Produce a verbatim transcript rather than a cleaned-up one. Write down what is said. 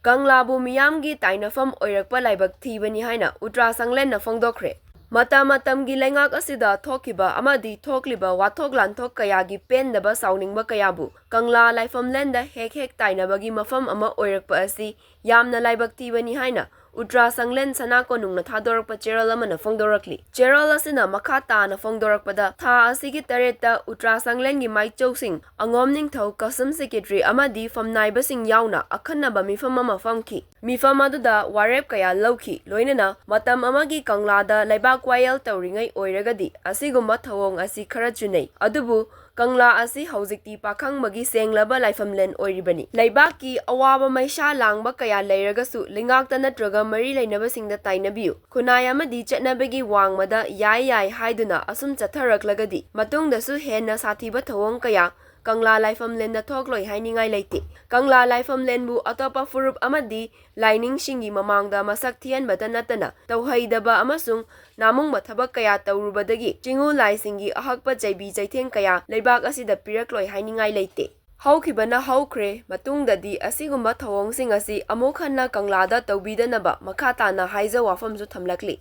ꯀꯪꯂꯥꯕꯨ ꯃꯤꯌꯥꯝꯒꯤ ꯇꯥꯏꯅꯐꯝ ꯑꯣꯏꯔꯛꯄ ꯂꯥꯏꯕꯛ ꯊꯤꯕꯅꯤ ꯍꯥꯏꯅ ꯎꯇ꯭ꯔꯥꯁꯪꯂꯦꯟꯅ ꯐꯣꯡꯗꯣꯛꯈ꯭ꯔꯦ꯫ ꯃꯇꯝ ꯃꯇꯝꯒꯤ ꯂꯩꯉꯥꯛ ꯑꯁꯤꯗ ꯊꯣꯛꯈꯤꯕ ꯑꯃꯗꯤ ꯊꯣꯛꯂꯤꯕ ꯋꯥꯊꯣꯛ ꯂꯥꯟꯊꯣꯛ ꯀꯌꯥꯒꯤ ꯄꯦꯟꯗꯕ ꯁꯥꯎꯅꯤꯡꯕ ꯀꯌꯥꯕꯨ ꯀꯪꯂꯥ ꯂꯥꯏꯐꯝꯂꯦꯟꯗ ꯍꯦꯛ ꯍꯦꯛ ꯇꯥꯏꯅꯕꯒꯤ ꯃꯐꯝ ꯑꯃ ꯑꯣꯏꯔꯛꯄ ꯑꯁꯤ ꯌꯥꯝꯅ ꯂꯥꯏꯕꯛ ꯊꯤꯕꯅꯤ ꯍꯥꯏꯅ ꯎꯇ꯭ꯔꯥꯁꯪꯂꯦꯟ ꯁꯅꯥ ꯀꯣꯅꯨꯡꯅ ꯊꯥꯗꯣꯔꯛꯄ ꯆꯦꯔꯣꯜ ꯑꯃꯅ ꯐꯣꯡꯗꯣꯔꯛꯂꯤ꯫ ꯆꯦꯔꯣꯜ ꯑꯁꯤꯅ ꯃꯈꯥ ꯇꯥꯅ ꯐꯣꯡꯗꯣꯔꯛꯄꯗ, ꯊꯥ ꯑꯁꯤꯒꯤ ꯇꯔꯦꯠꯇ ꯎꯇ꯭ꯔꯥꯁꯪꯂꯦꯟꯒꯤ ꯃꯥꯏꯆꯧꯁꯤꯡ ꯑꯉꯣꯝ ꯅꯤꯡꯊꯧ, ꯀꯁꯝ ꯁꯦꯀ꯭ꯔꯦꯇꯔꯤ ꯑꯃꯗꯤ ꯐꯝꯅꯥꯏꯕꯁꯤꯡ ꯌꯥꯎꯅ ꯑꯈꯟꯅꯕ ꯃꯤꯐꯝ ꯑꯃ ꯐꯝꯈꯤ꯫ ꯃꯤꯐꯝ ꯑꯗꯨꯗ ꯋꯥꯔꯦꯞ ꯀꯌꯥ ꯂꯧꯈꯤ꯫ ꯂꯣꯏꯅꯅ ꯃꯇꯝ ꯑꯃꯒꯤ ꯀꯪꯂꯥꯗ ꯂꯩꯕꯥꯛ ꯋꯥꯌꯦꯜ ꯇꯧꯔꯤꯉꯩ ꯑꯣꯏꯔꯒꯗꯤ ꯑꯁꯤꯒꯨꯝꯕ ꯊꯧꯑꯣꯡ ꯑꯁꯤ ꯈꯔ ꯆꯨꯅꯩ꯫ ꯑꯗꯨꯕꯨ ꯀꯪꯂꯥ ꯑꯁꯤ ꯍꯧꯖꯤꯛꯇꯤ ꯄꯥꯈꯪꯕꯒꯤ ꯁꯦꯡꯂꯕ ꯂꯥꯏꯐꯝꯂꯦꯟ ꯑꯣꯏꯔꯤꯕꯅꯤ꯫ ꯂꯩꯕꯥꯛꯀꯤ ꯑꯋꯥꯕ ꯃꯩꯁꯥ ꯂꯥꯡꯕ ꯀꯌꯥ ꯂꯩꯔꯒꯁꯨ ꯂꯩꯉꯥꯛꯇ ꯅꯠꯇ꯭ꯔꯒ ꯃꯔꯤ ꯂꯩꯅꯕꯁꯤꯡꯗ ꯇꯥꯏꯅꯕꯤꯌꯨ꯫ ꯈꯨꯟꯅꯥꯏ ꯑꯃꯗꯤ ꯆꯠꯅꯕꯤꯒꯤ ꯋꯥꯡꯃꯗ ꯌꯥꯏ ꯌꯥꯏ ꯍꯥꯏꯗꯨꯅ ꯑꯁꯨꯝ ꯆꯠꯊꯔꯛꯂꯒꯗꯤ ꯃꯇꯨꯡꯗꯁꯨ ꯍꯦꯟꯅ ꯁꯥꯊꯤꯕ ꯊꯧꯑꯣꯡ ꯀꯌꯥ ꯀꯪꯂꯥ ꯂꯥꯏꯐꯝꯂꯦꯟꯗ ꯊꯣꯛꯂꯣꯏ ꯍꯥꯏꯅꯤꯡꯉꯥꯏ ꯂꯩꯇꯦ꯫ ꯀꯪꯂꯥ ꯂꯥꯏꯐꯝꯂꯦꯟꯕꯨ ꯑꯇꯣꯞꯄ ꯐꯨꯔꯨꯞ ꯑꯃꯗꯤ ꯂꯥꯏꯅꯤꯡꯁꯤꯡꯒꯤ ꯃꯃꯥꯡꯗ ꯃꯁꯛ ꯊꯤꯍꯟꯕꯇ ꯅꯠꯇꯅ ꯇꯧꯍꯩꯗꯕ ꯑꯃꯁꯨꯡ ꯅꯥꯃꯨꯡꯕ ꯊꯕꯛ ꯀꯌꯥ ꯇꯧꯔꯨꯕꯗꯒꯤ ꯆꯤꯉꯨ ꯂꯥꯏꯁꯤꯡꯒꯤ ꯑꯍꯛꯄ ꯆꯩꯕꯤ ꯆꯩꯊꯦꯡ ꯀꯌꯥ ꯂꯩꯕꯥꯛ ꯑꯁꯤꯗ ꯄꯤꯔꯛꯂꯣꯏ ꯍꯥꯏꯅꯤꯡꯉꯥꯏ ꯂꯩꯇꯦ꯫ ꯍꯧꯈꯤꯕꯅ ꯍꯧꯈ꯭ꯔꯦ, ꯃꯇꯨꯡꯗꯗꯤ ꯑꯁꯤꯒꯨꯝꯕ ꯊꯧꯑꯣꯡꯁꯤꯡ ꯑꯁꯤ ꯑꯃꯨꯛ ꯍꯟꯅ ꯀꯪꯂꯥꯗ ꯇꯧꯕꯤꯗꯅꯕ ꯃꯈꯥ ꯇꯥꯅ ꯍꯥꯏꯖ ꯋꯥꯐꯝꯁꯨ ꯊꯝꯂꯛꯂꯤ꯫